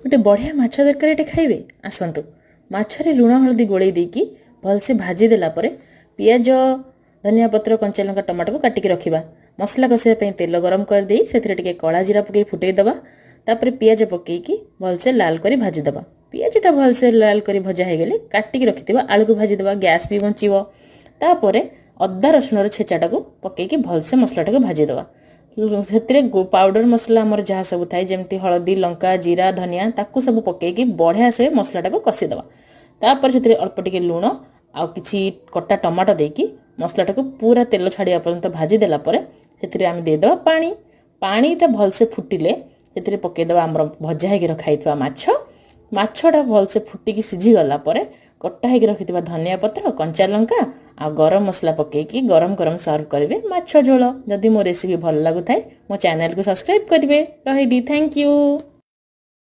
ଗୋଟେ ବଢ଼ିଆ ମାଛ ତରକାରୀଟେ ଖାଇବେ। ଆସନ୍ତୁ, ମାଛରେ ଲୁଣ ହଳଦୀ ଗୋଳେଇ ଦେଇକି ଭଲସେ ଭାଜି ଦେଲା ପରେ ପିଆଜ, ଧନିଆ ପତ୍ର, କଞ୍ଚା ଲଙ୍କା, ଟମାଟୋକୁ କାଟିକି ରଖିବା। ମସଲା କଷିବା ପାଇଁ ତେଲ ଗରମ କରିଦେଇ ସେଥିରେ ଟିକେ କଳା ଜିରା ପକେଇ ଫୁଟେଇ ଦେବା। ତାପରେ ପିଆଜ ପକେଇକି ଭଲସେ ଲାଲ କରି ଭାଜିଦେବା। ପିଆଜଟା ଭଲସେ ଲାଲ କରି ଭଜା ହେଇଗଲେ କାଟିକି ରଖିଥିବା ଆଳୁକୁ ଭାଜିଦେବା, ଗ୍ୟାସ୍ ବି ବଞ୍ଚିବ। ତାପରେ ଅଦା ରସୁଣର ଛେଚାଟାକୁ ପକେଇକି ଭଲସେ ମସଲାଟାକୁ ଭାଜିଦେବା। ସେଥିରେ ପାଉଡର ମସଲା ଆମର ଯାହା ସବୁ ଥାଏ, ଯେମିତି ହଳଦୀ, ଲଙ୍କା, ଜିରା, ଧନିଆ, ତାକୁ ସବୁ ପକେଇକି ବଢ଼ିଆ ସେ ମସଲାଟାକୁ କଷିଦେବା। ତାପରେ ସେଥିରେ ଅଳ୍ପ ଟିକେ ଲୁଣ ଆଉ କିଛି କଟା ଟମାଟୋ ଦେଇକି ମସଲାଟାକୁ ପୁରା ତେଲ ଛାଡ଼ିବା ପର୍ଯ୍ୟନ୍ତ ଭାଜି ଦେଲା ପରେ ସେଥିରେ ଆମେ ଦେଇଦେବା ପାଣି। ପାଣିଟା ଭଲସେ ଫୁଟିଲେ ସେଥିରେ ପକେଇଦେବା ଆମର ଭଜା ହେଇକି ରଖା ହେଇଥିବା ମାଛ। ମାଛଟା ଭଲସେ ଫୁଟିକି ସିଝିଗଲା ପରେ କଟା ହେଇକି ରଖିଥିବା ଧନିଆ ପତ୍ର, କଞ୍ଚା ଲଙ୍କା ଆଉ ଗରମ ମସଲା ପକେଇକି ଗରମ ଗରମ ସର୍ଭ କରିବେ ମାଛ ଝୋଳ। ଯଦି ମୋ ରେସିପି ଭଲ ଲାଗୁଥାଏ, ମୋ ଚ୍ୟାନେଲକୁ ସବସ୍କ୍ରାଇବ୍ କରିବେ। ରହିଲି, thank you.